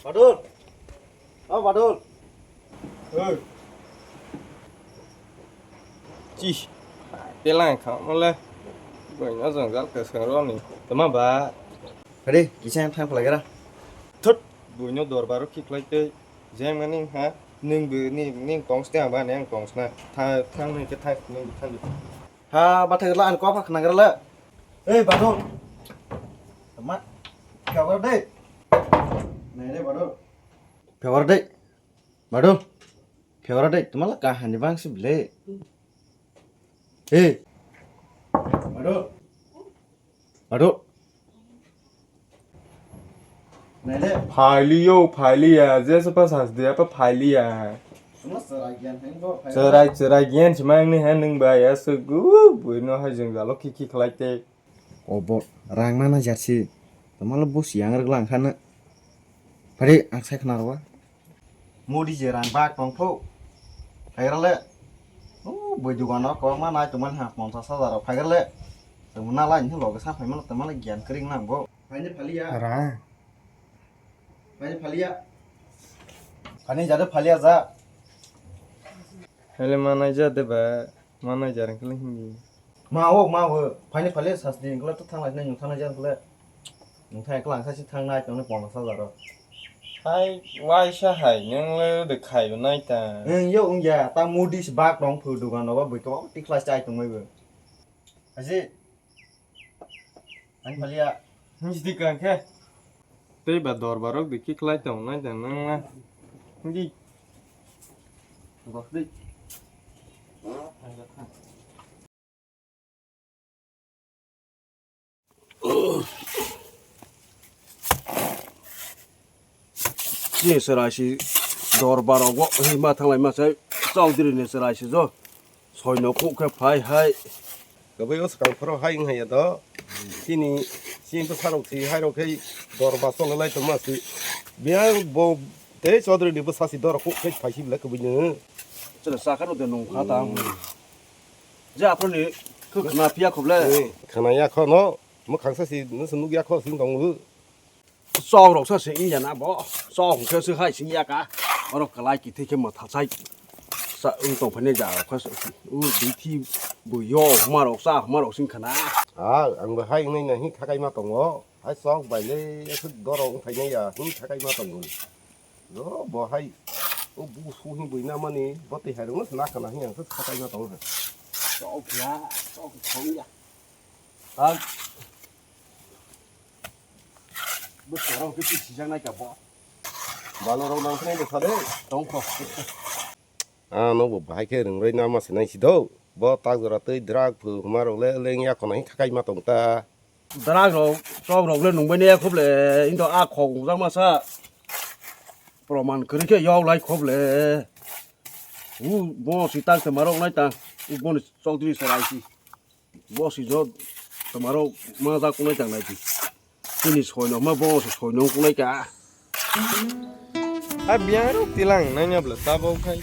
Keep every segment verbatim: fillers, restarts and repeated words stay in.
Badul. O Badul. Oi. Chis. Telang kha mole. Boino jong jal ka seng roni. Tama ba. Hadi, kisa yang thang phalai gara. Thut. Boino dorbar ki khlai tei. Jeng mani ha. Ning bu ni ning tong ste ba neng tong sna. Tha thang ni ke thang ning thang. Ha, bathai la an ko pha khna gara la. Ei, Badul. Tama. Khabar de. Nai re, Badul. Khabar de. Badul. Khabar de. Tama la kahani bang si ble. Ei. Badul. Badul. Nai re. Phailiyo, phailiya. Jesa pa sas de apa phailiya. Tama serai gian heng bo. Serai, serai gian si mang ni hen nung ba ya se gu. Boino hai jeng jalo ki ki khlai te. Obo rang mana jarsi. Tamalo bus yang rwglang khana. Phari ang sai khna rwa. Modi je rang bak tong pho. Phaigra le. O boi dugan o kwbangma nai tongmani ha ponchas hajar rok phaigra le. Tongma nalai ni loge sa phaimano tongmani gyan kwrwng nang bo. Phaini phaliya. Ra. Phaini phaliya. Phaini jado phaliya ja. Hele manai ja de ba. Manai jar wngkhe le hindi. Ma o, ma o, phaini phale sasdi wngkhe le to thanglai nai, nwng thanglai jar wngkhe le. Nwng thang ekla ang sasi thangnai, tongni ponchas hajar o. Hai, waisa hai, nwng le de khai bo nai ta. Nwng yo wngya, ta modi se bak tong phu dugan rogo, bui kok ti khlai chai tongmai bo. Haji, ang phaliya. Hindi kang khe. Tei ba dorbarok de ki khlai tong nai tong nang na. Hindi. Gosdi. Chini chwrai si dorbar rogo hima thanglai ma sai Chaudhary ni chwrai si jo. Soino kuk khe phai hai. Kwbui o swkang phoro hai wng hai ya do. Chini, chini bwsa rok si hai rok khe dorbar choli lai tongma si. Biya bo tei Chaudhary ni bwsa si dor kuk khe phai si bwlai kwbui no. Chwla sakha rok de nung kha ta. Je aphro ni khe khna phiya khoble. Khna ya kho no. Mwkhang sa si no se nuk ya kho sing tong. Chok rok sa se wngya na bo. Chok hwnkhe se hai sing ya ka. Oro kwlai kithi khe mwtha chai. Sa wng tong phai nai ja rok khe u bithi bo yo huma rok cha huma rok sing khana. Ah, ang bo hai wngnai na hin khakai ma tongo. Hai chok bai le aswk doro wng phai nai ya hin khakai ma tongo. Jo bo hai o bu su hin bui na mani bo twi hai rok no na khana hin ang khakai ma tongo. Chok ya, chok thong ya. Ang. Bo chorong khe sijak nai ka bo. Balo rok nang khe nai de sale. Tong kho. Ah, no bo bahai khe rwngroi nama se nai si do. Bo tak jora twi drag phu huma rok le leng ya khona hi khakai ma tong ta. Drag rok, chok rok le nung bai ne ya khub le. Indo a khok jak ma sa. Proman kwrwi khe yok lai khub le. U bo si tak te ma rok nai ta. U bo ni chok dri se rai si. Bo si jo, tomaro ma ja kunai tang nai di. Chini soino ma bo si soino kunai ka. Hai biang rok tilang nai nya bla ta bo khai.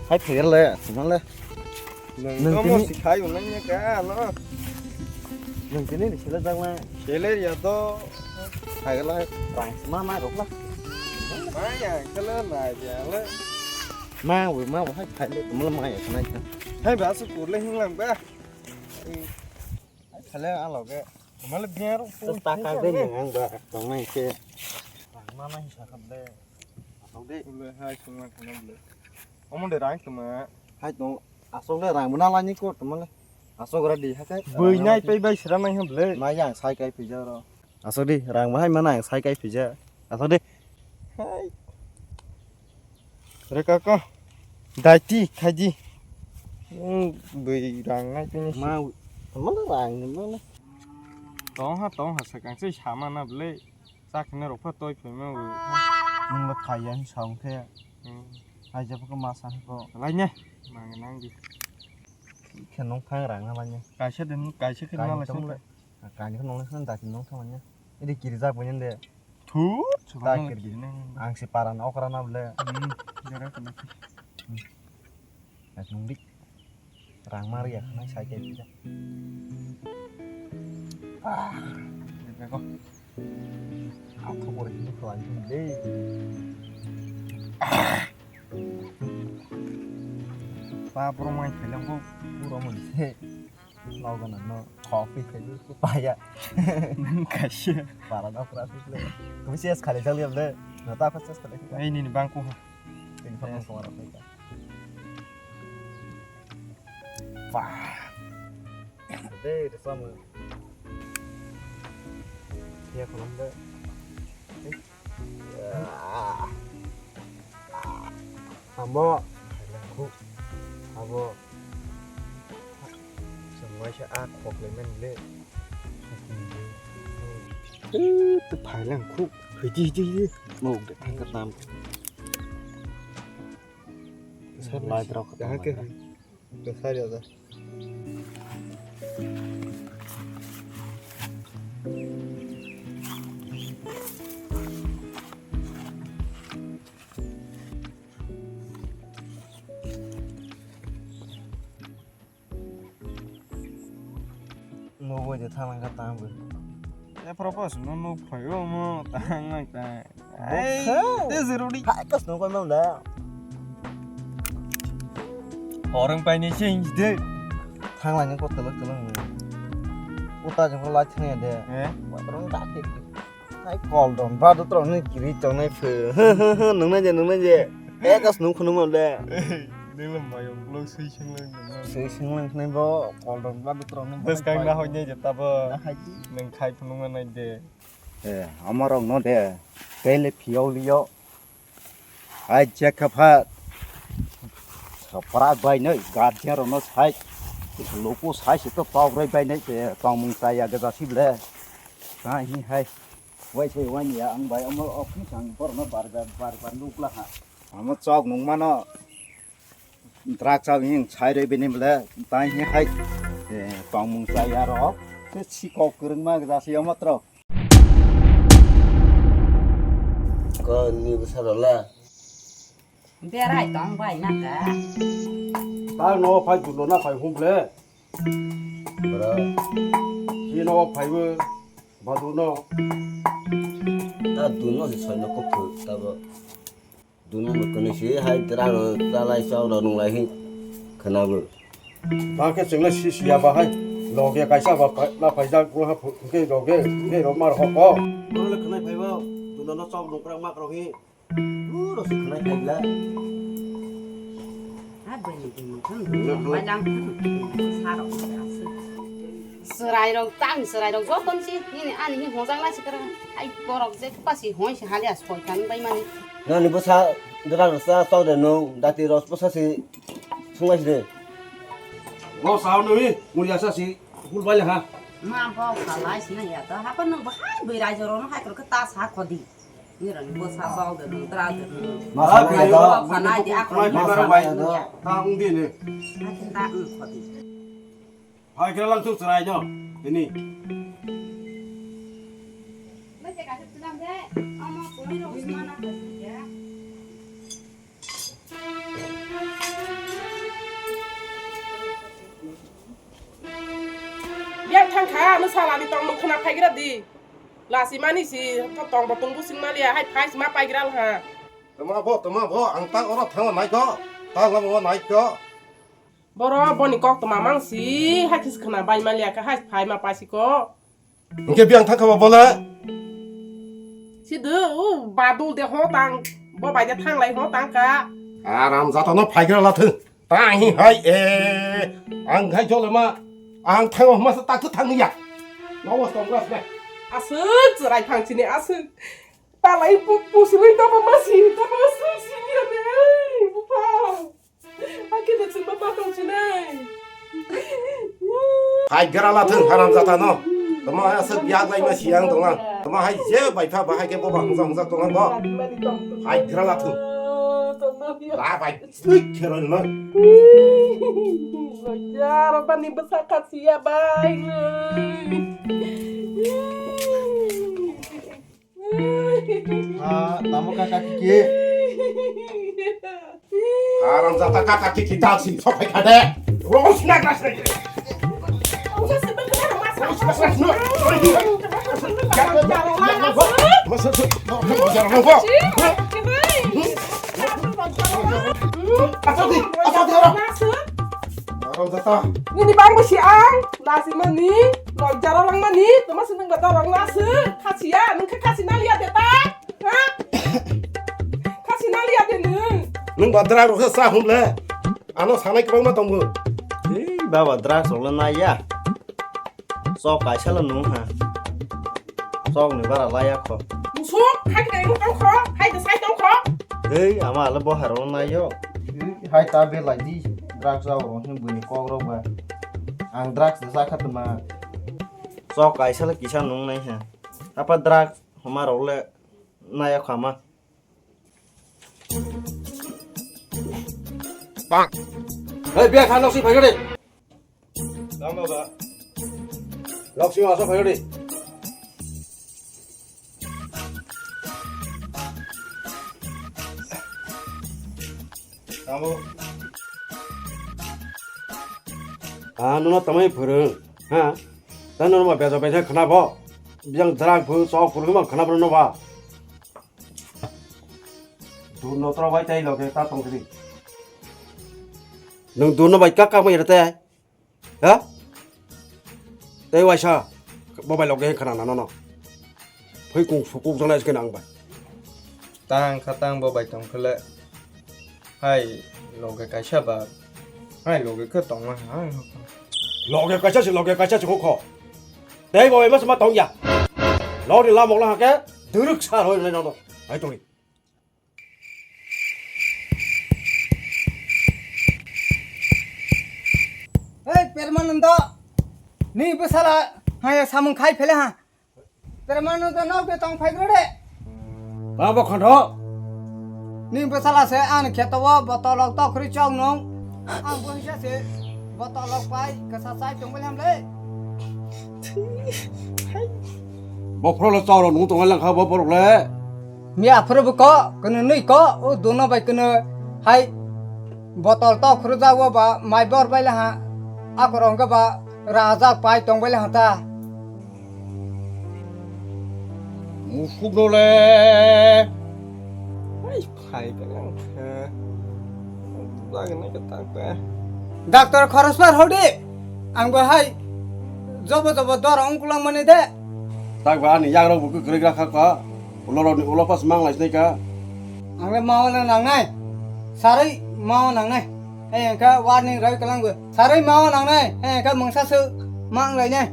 Hai phager le, tuma le. Nang Nang to mo tini si khai un nai nya ka no. Nang tini ni sila jang ma. Sele ya to. Hai la. Rang ma ma rok la. Ma ya kala na ya le. Ma wi ma bo hai khai le tuma le ma ya kunai ka. Hai ba su kur le hing lang ba. Khale a loge. Male biang rok. Taka de nang ang ba tongnai se. Rang ma ma hisa kham de. Asok de. Ule hai sung ma khana ble. Omo de rang tuma. Hai tong asok le rang buna lani ko tuma le. Asok ra di ha kai. Bui nai pai bai sira nai ham ble. Ma yang sai kai pija ro. Asok di rang bahai mana yang sai kai pija. Asok di. Hai. Reka ko. Daiti khaji. Hmm, bui rang nai pini. Ma, mana rang mana. Tong ha tong ha sakang sei sama na ble. Sak ne rok pha toi phi ma. Nung le khaya hi saung khe. Hmm. Ai jabo ko ma sa ko. Lai ne. Mang nang di. Khe nong phang rang na lai ne. Kaisa den kaisa khe na lai le. Kani ko nong le san da ki nong thang ne. Ede kiri jak bo ne de. Thu, ta kiri. Ang si para na okra na ble. Hmm, jara kana. Nung dik. Rang mar ya, nai sai kai pija. Ah, ko. Athok bo hinwi khlai de. Pa bro mai khailangbo bro mo se. Nogo nang no coffee khailangbo paya. Kaisa. Para na pra sile. Kumi ses khali jali able. Na ta pa ses khali. Ai nini bangko ha. Tin pa song ra. Wah. Dei, de sama. Ya, kalau enggak. Ah. Amo. Abo. Semua sih ah, kok lemen le. Eh, tu phailang khu. Hiji, hiji, hiji. Mau de thang ka tam. Sa lai drok ka tam. Ke. Ke sa ya da. Nugwi de thang langkha tang bo. E propose no nuk phai o mo tang lang tang. Ai, te zero di. Hai kas no koi mam da. Horeng pai ni sing de. Thang lang ko tele tele. Uta jong ko la thang ya de. Eh? Wa rong da ke. Hai kol dong ba do tro ni kiri chong nai phe. Nung nai je, nung nai je. E kas nung khunu mam de. Nung lam mai ong lo sui sing lang nung. Sui sing lang nai bo kol dong ba do tro ni. Bas kang na hoi nai je ta bo. Na hai ji. Nung khai phunu ma nai de. Eh, amar ong no de. Tele phiau liyo. Hai je kha pha. Saprak bai nai guardian rok no sai. Luku sai se to pau rai bai nai te tongmung chaya ga jasi ble. Ta hi hai. Wai se wai ya ang bai amo ok ni sang bor no bar bar bar bar nuk la ha. Amo chok nung mano. Drak chok ni sai rai bini ble. Ta hi hai. Eh, tongmung chaya rok. Te si kok kwrwng ma ga jasi amo tro. Ko ni bwsa rwla. Berai tong bai na ka. Ta no phai dulo na phai hum ble. Bro. Ni no phai bo. Ba du no. Ta du no se soi no ko phu ta bo. Du no no ko ni si hai tra ro ta lai chao ro nung lai hin. Khana bo. Ba khe chwngno si siya bahai. Loge kaisa ba phai-, na phaijak bo ha phu-, hwnkhe loge, hwnkhe rok mar hok ko. Bono le khwnai phaibo, duno no chok nungkrak mak rok hi. Uro se khwnai phaila. Ha, bini bini thang, bini bini thang, sarok se aswk. Chwrai rok tang, chwrai rok joton si, nini ani hi hojak lai si kwrwng. Ai borok je pasi hoi si hali as hoi tang bai mani. Nani bwsa dwla rok sa chok de nung, dati rok bwsa si Sungai sini. Bo sao nui, mulia sa si, hul bai ha. Ma bo salai sini ya to, hapa nang bahai bai rai joro no hai kor ta sa khodi. Ni ran bo sa sao de nang tra de nang. Ma sa bai to. Bo salai di akor. Ma sa bai to. Ta ung di ni. Hai kin ta ung khodi. Hai kira lang tu serai jo. Ini. Ba je ka tu nam de. Ama koi ro mana ka ya. Yang thang kha, ano salani tong nung khna phaigra di. Lasi mani si, to tong bo tong busing maliya, hai phai si ma paigra ha. Tama bo, tama bo, ang tang oro thango nai ko, tang lamo nai ko. Boro boni kok tama mang si, hai kis khna bai maliya ka, hai phai ma pai si ko. Hingke biyang thangkha bo bola? Sidu, u badul de ho tang, bo bai de thanglai ho tang ka. Aram jatano phaigra lathung. Tang hi hai e. Ang khai jole ma. Ang thango ma sa tak thang ya. Nawas tong ras ne. Asuk chwrai phang chini asuk. Talai pu pu sini tamo ma si tamo asuk sini ya ne. Bupa. Hakhe da chwngma patong chinai. Hai gara la thung haram jata no. Tamo hai aswk yak lai ma siyang tong ang. Tamo hai je bai pha bahai khe bo ba hungsa hungsa tong ang bo. Hai gara la thung. Da bai slik khero no. Yaro bani bwsa kha siya bai. Ha, tamo ka kaki ke? Haram jata ka kaki ki tak si sok hai khade. Rong sina kras ne. Nini bangbo si ang, nasi mani, lojaro lang mani, toma si nang bata rong nasi, khasi ya, nang khe khasi naliya de ta, ha? Khasi naliya de nang. Nang badra rok sa humle, ano sanai kwbangma tongbo. Ei baba, drugs rok le naiya. Chok kaisa le nung ha. Chok ni bara laiya kho. Musuk, hai khe nung tong kho, hai de sai tong kho. Ei, ama le bo haro naiyo. Ei, hai ta be lai di, drugs rok hwn buini kok rok ba. Ang drugs de sa kha tuma. Chok kaisa le kisa nung nai ha. Apa drugs homa rok le naiya kho ama. Bang. Hei, biya kha, nok si phai de. Tamo ba. Nok si ma so phai de. Tamo. Ah, nono tamai phwrwng, ha? Ta nono ma bejo bejo khna bo. Bijang drak bu chok phwrwng ma khna bo nono ba. Durno tro bai tai loge ta tong sini. Nwng durno bai kak kak bai rete. Ha? Tei waisa bo bai loge khana na nono. Phai kung sukuk jana iske nang bai. Tang kha tang bo bai tong khele. Hai loge kaisa ba. Hai loge khe tong ma hai. Loge kaisa si loge kaisa si kho. Tei bo bai mas ma tong ya. Lori lamok la ke duruk sar hoi nai nono. Hai tong. Hei, Permanando, ni bwsala haya samung khai phele ha. Permanando, nok de tong phai de. Ba bo khondo. Ni bwsala se an kheto o botol ok tokhri chok nung. Ang bo hisa se botol ok pai kasa chai tong bole ham le. Bo phro le choro nung tong lang kha bo borok le. Miya phuru bu ko, kunu nui ko, o duno bai kunu hai botol to khuru jago ba, mai bor bai laha, akorong ke ba, rajak pai tong bai laha ta. Musuk no le. Hai, phai ka lang khe. Lagi na ka ta ka. Doctor khoros par hodi. Ang bo hai, jobo jobo dor ong kulang mani de. Tak ba ani yagrok bo kwrwk rakha ka. Ulo rok ni ulo pas mang lai sinai ka. Ang le mao na nangnai. Sarui mao nangnai. He engka warning roi kalang bo. Sarui mao nangnai. He engka mungsa su mang lai ne.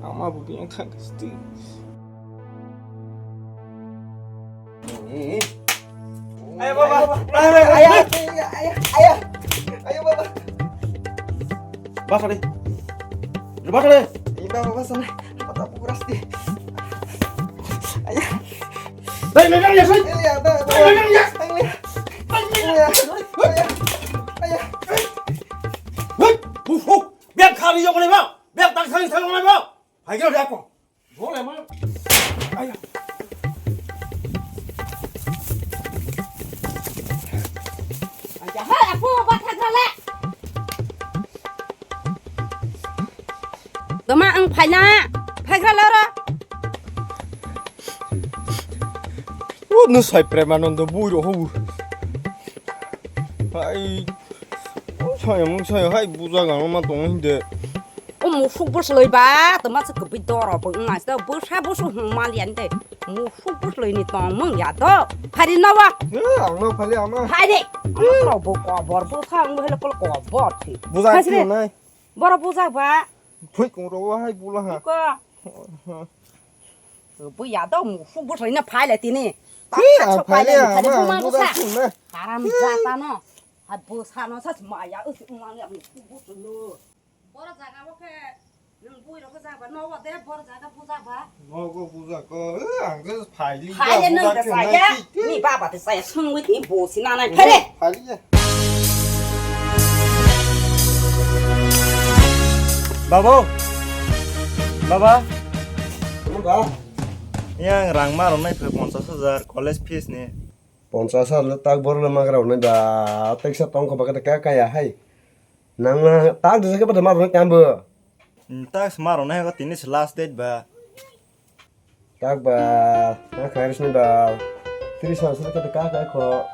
Ama bo biang thang sti. Ayo, baba. Ayo, ayo, ayo, ayo, ayo, baba. Basa de. Basa de. Ini baba basa na. Mata aku keras di. Ayo. Dai, dai, dai, ya, dai. Iya, baba. Dai, dai, ya. Ayo. Ayo. Ayo. Ayo. Hei, huf, huf. Biang khari yok le ba. Biang tang khari thang le ba. Hai kira dia ko. Boleh, Mang. Ayah. Ayah, hai, aku obat hagra le. Doma ang phaina, phagra le ro. O no sai Premanando bui ro hu. Hai. Saya mung saya hai buja gano ma tong hinde. O musuk bwslwi ba, tama se kwbwi doro bo wngma se, bwsa bwswk hwnma liya de. Musuk bwslwi ni tong mung ya do. Phari nawa. Eh, ang no phali ama. Phari. Ang no bo kobor, bwsa ang bo hele kol kobor thi. Buja Phari thi de. Nai. Boro buja ba. Phui kong ro hai bula ha. Ko. Bo ya do musuk bwslwi na phai le tini. Eh, ang phali phali ama, phali buma buja bwsa. Thi na. Haram jata no. Hai bwsa no sa maya, usi umang ya musuk bwslwi. Boro jaga bo khe nwng bui rok khe jaba, nogo de boro jaga buja ba. Nogo buja ko, eh, ang khe phaili Phai ba le nwng buja de khe saya, nai si. Ni baba de saya, sungwi ni bo si na nai phere. Phaili ya. Babu, baba. Ano ba? Yang rang ma rok nai phe ponchas hajar college fees ni. Ponchas hajar le tak bor le magra nai ba, teksa tong kho ba khe ka kaya hai. Nang tak de ke bada ma rok tambo. Hmm, tak ma rok nai ko tini se last date ba. Tak ba, na khair sini ba. Tiri sa sa ke ka ka ko.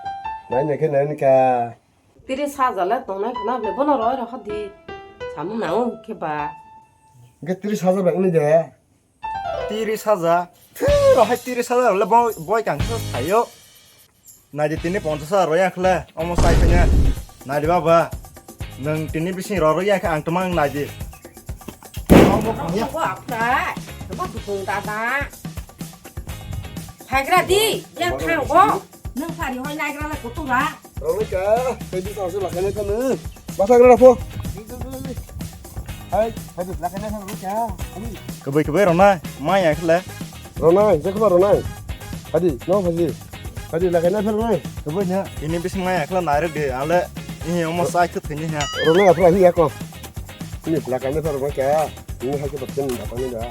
Nai ne ke nai ne ka. Tiri sa jale tong nai khna ble bono roi rok di. Samu nang ke ba. Ke tiri sa sa ba ini de. Tiris hajar? Thwrok hai tiris hajar le bo-, boi kang khe thaio. Naidi tini ponchas hajar roi ang khle, omo sai phanya. Naidi baba, nwng tini bising roroi ya khe ang twmang naidi. Omo phanya. Omo aphai, omo dukung dada. Phaigra di, yang thang bo. Nwng phari hoi naigra le kutura. Rwmai ka, tei di tong se lakai nai phano. Basa gra pho. Hai, hai di lakai nai phano kya? Ani. Kwbwi kwbwi rwnai, mai ya khle. Rwnai, je khba rwnai. Hadi, no haji. Hadi lakai nai phano. Kwbwi nya. Ini bis mai ya khle nai rwdi, ale ini omo sai khe thini ha. Rwnai aphra hi ya ko. Ini lakai nai phano kya? Ini hai ke bakten da pani da.